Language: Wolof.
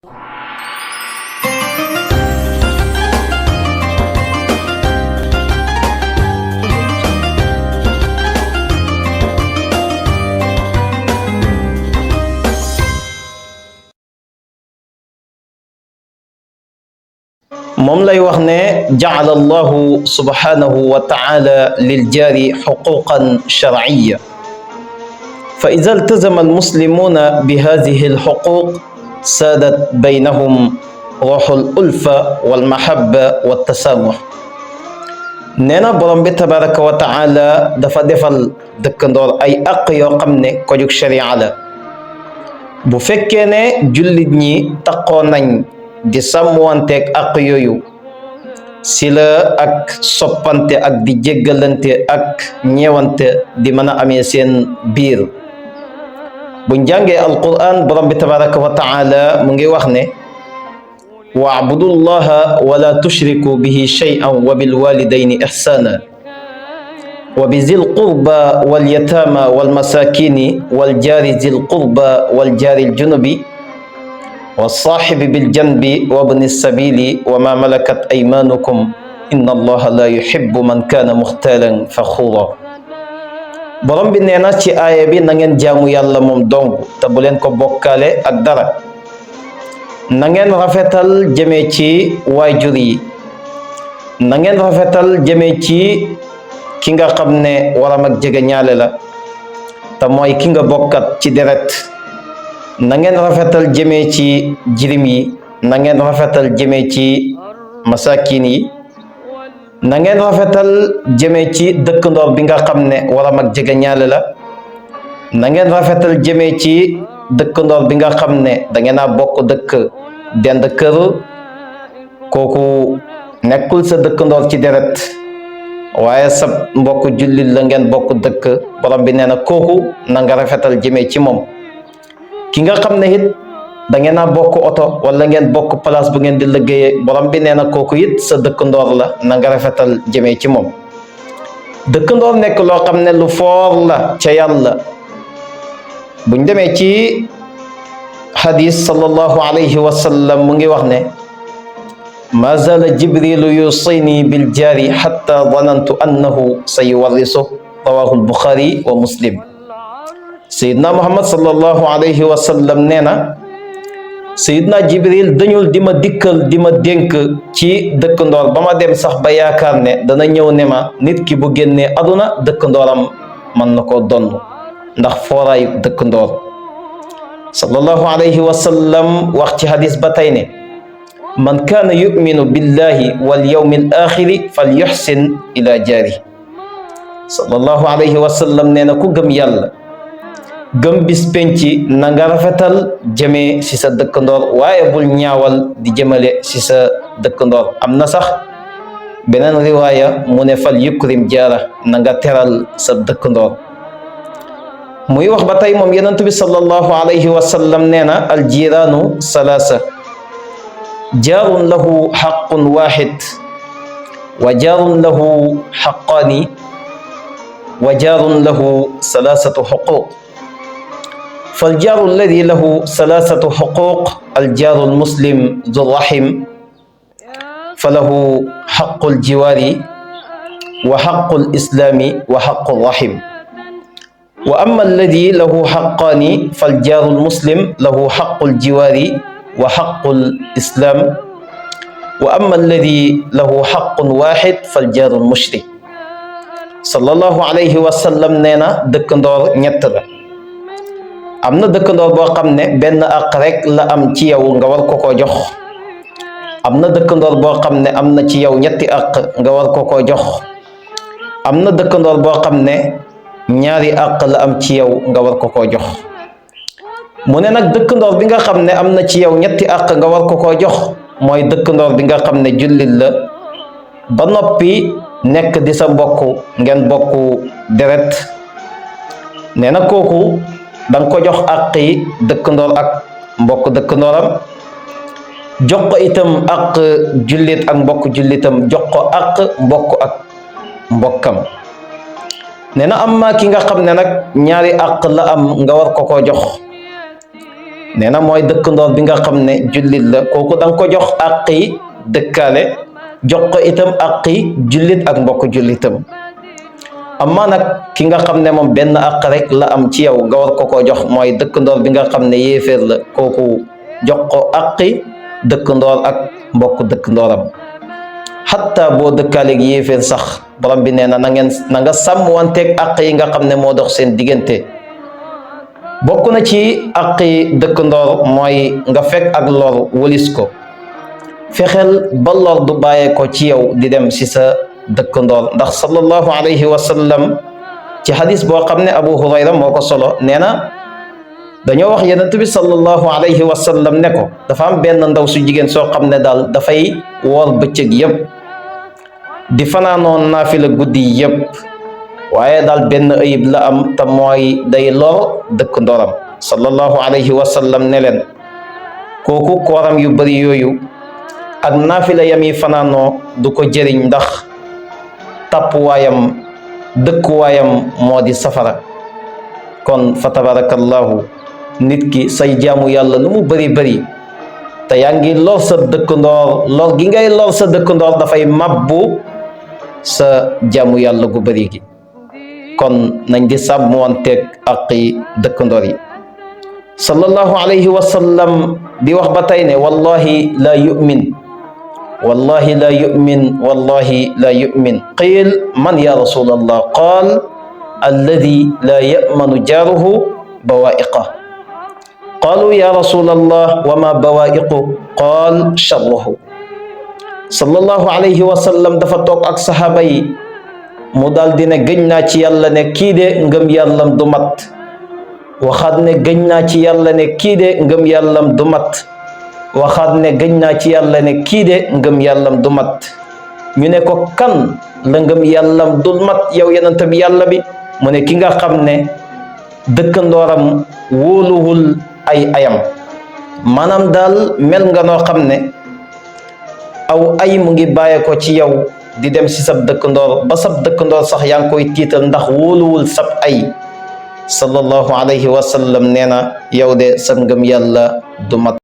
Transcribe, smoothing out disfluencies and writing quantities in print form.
moom lay wax ne ja'ala allahu subhanahu wa ta'ala lil jaari xuquqan shar'iyya fa idha iltazama almuslimuna bi hadhihi alxuquq saadat baynahum ruuxul ulfa wal mahabba wat tasamuh. nee na borom bi tabaraka wa ta'ala dafa defal dëkkandoor ay àq yoo xam ne ko jug sharia la bu fekkee ne jullit ñi taqoo nañ di sàmmanteeg àq yooyu si la ak soppante ak di jéggalante ak ñeewante di mën a amee seen biir. buñ jàngee alquran borom bi tabaraka wa taala mu ngi wax ne wa'budullaha wala tushriku bihi shay'an wa bil walidayni ihsana wa bi zil qurba wal yatama wal masakini wal jari zil qurba wal jari al junubi والصاحب بالجنب وابن السبيل وما ملكت أيمانكم إن الله لا يحب من كان مختالا فخورا. borom bi nee na ci aaya bi na ngeen jaamu yàlla moom dong te bu leen ko bokkaale ak dara. na ngeen rafetal jëmee ci waajur yi. na ngeen rafetal jëmee ci ki nga xam ne waram ak jege ñaale la te mooy ki nga bokkat ci deret. na ngeen rafetal jëmee ci jirim yi. na ngeen rafetal jëmee ci masakin yi. na ngeen rafetal jëmee ci dëkkandoor bi nga xam ne waram ak jege ñaale la. na ngeen rafetal jëmee ci dëkkandoor bi nga xam ne da ngeen a bokk dëkk dend kër kooku nekkul sa dëkkandoor ci deret waaye sa mbokk jullit la ngeen bokk dëkk borom bi nee na kooku na nga rafetal jëmee ci moom. ki nga xam ne it da ngeen a bokk oto wala ngeen bokk place bu ngeen di liggéeyee borom bi nee na kooku it sa dëkkandoor la na nga rafetal jëmee ci moom. dëkkandoor nekk loo xam ne lu foor la ca yàlla buñ demee ci hadis sallallahu alayhi wa sallam mu ngi wax ne ma zala jibrilu yusini bil jaari hatta zanantu annahu sayuwarrisu rawahu al-bukhari wa muslim. sayidna muhammad sallallahu alayhi wa sallam nee na sayidna jibril dañul di ma dikkal di ma dénk ci dëkkandoor ba ma dem sax ba yaakaar ne dana ñëw ne ma nit ki bu génnee aduna dëkkandooram mën na koo donn ndax fooraayu dëkkandoor. sallallahu alayhi wa sallam wax ci hadis ba tey ne man kaana yuminu billahi wal yawmi al axiri fal yuxsin ila jaari. sallallahu alayhi wa sallam nee na ku gëm yàlla gëm bis penci na nga rafetal jëmee si sa dëkkandoor waaye bul ñaawal di jëmale si sa dëkkandoor. am na sax beneen riwaaya mu ne fal yukrim jaara na nga teral sa dëkkandoor. muy wax ba tey moom yonent bi sallallahu alayhi wa sallam nee na al jiraanu salaasa jaarun lahu xaqun waaxid wa jaarun lahu xaqaani wa jaarun lahu salaasatu xuquuq. فالجار الذي له ثلاثة حقوق الجار المسلم ذو الرحم فله حق الجوار وحق الإسلام وحق الرحم. وأما الذي له حقان فالجار المسلم له حق الجوار وحق الإسلام وأما الذي له حق واحد فالجار المشرك. صلى الله عليه وسلم نينا دكندور ñett la. am na dëkkandoor boo xam ne benn àq rek la am ci yow nga war ko koo jox. am na dëkkandoor boo xam ne am na ci yow ñetti àq nga war ko koo jox. am na dëkkandoor boo xam ne ñaari àq la am ci yow nga war ko koo jox. mu ne nag dëkkandoor bi nga xam ne am na ci yow ñetti àq nga war ko koo jox mooy dëkkandoor bi nga xam ne jullit la ba noppi nekk di sa mbokk ngeen bokk deret. nee na kooku danga ko jox àq yi dëkkandoor ak mbokk dëkkandooram jox ko itam àq jullit ak mbokk jullitam jox ko àq mbokk ak mbokkam. nee na am ki nga xam ne nag ñaari àq la am nga war ko koo jox nee na mooy dëkkandoor bi nga xam ne jullit la kooku da nga ko jox àqi dëkkaale jox ko itam àqi jullit ak mbokk jullitam. amma nag ki nga xam ne moom benn àq rek la am ci yow nga war ko koo jox mooy dëkkandoor bi nga xam ne yéeféer la kooku jox ko àqi dëkkandoor ak mbokk dëkkandooram. xatta boo dëkkaaleeg yéeféer sax borom bi nee na na nga sàmm wanteeg àq yi nga xam ne moo dox seen diggante. bokk na ci àqi dëkkandoor mooy nga fekk ak lor wëlis ko, fexeel ba lor du bàyyee ko ci yow di dem si sa dëkkandoor. ndax sallallahu alayhi wa sallam ci xadis boo xam ne Abu Hurayra moo ko solo nee na dañoo wax yonent bi sallallahu alayhi wa sallam ne ko dafa am benn ndaw su jigéen soo xam ne daal dafay woor bëccëg yëpp di fanaanoon naafila guddi yëpp waaye daal benn ayib la am te mooy day lor dëkkandooram. sallallahu alayhi wa sallam ne leen kooku kooram yu bari yooyu ak naafila yam yi fanaanoo du ko jëriñ ndax tàppuwaayam dëkkuwaayam moo di safara. kon fa tabarakallahu nit ki say jaamu yàlla lu mu bari bari te yaa ngi lor sa dëkkandoor, lor gi ngay lor sa dëkkandoor dafay mabbu sa jaamu yàlla gu bari gi. kon nañ di sàmmanteeg aqi dëkkandoor yi. sallallahu alayhi wa sallam di wax ba tey ne wallahi la yu'min wallahi la yu'min wallahi la yu'min. qiil man ya rasulallah qaal alladi la ya'manu jaaruhu bawaa'iqah. qaalu ya rasulallah wa ma bawaa'iqu qaal sharruhu. sallallahu alayhi wa sallam dafa toog ak saxaaba yi mu daal di ne gëñ naa ci yàlla ne kii de ngëm yàllam du mat, waxaat ne gëñ naa ci yàlla ne kii de ngëm yàllam du mat, waxaat ne gëñ naa ci yàlla ne kii de ngëm yàllam du mat. ñu ne ko kan la ngëm yàllam dul mat yow yonent bi yàlla bi? mu ne ki nga xam ne dëkkandooram wóoluwul ay ayam, maanaam daal mel nga noo xam ne aw ay mu ngi bàyyee ko ci yow di dem si sab dëkkandoor ba sab dëkkandoor sax yaa ngi koy tiital ndax wóoluwul sab ay. sallallahu alayhi wa sallam nee na yow de sa ngëm yàlla du mat.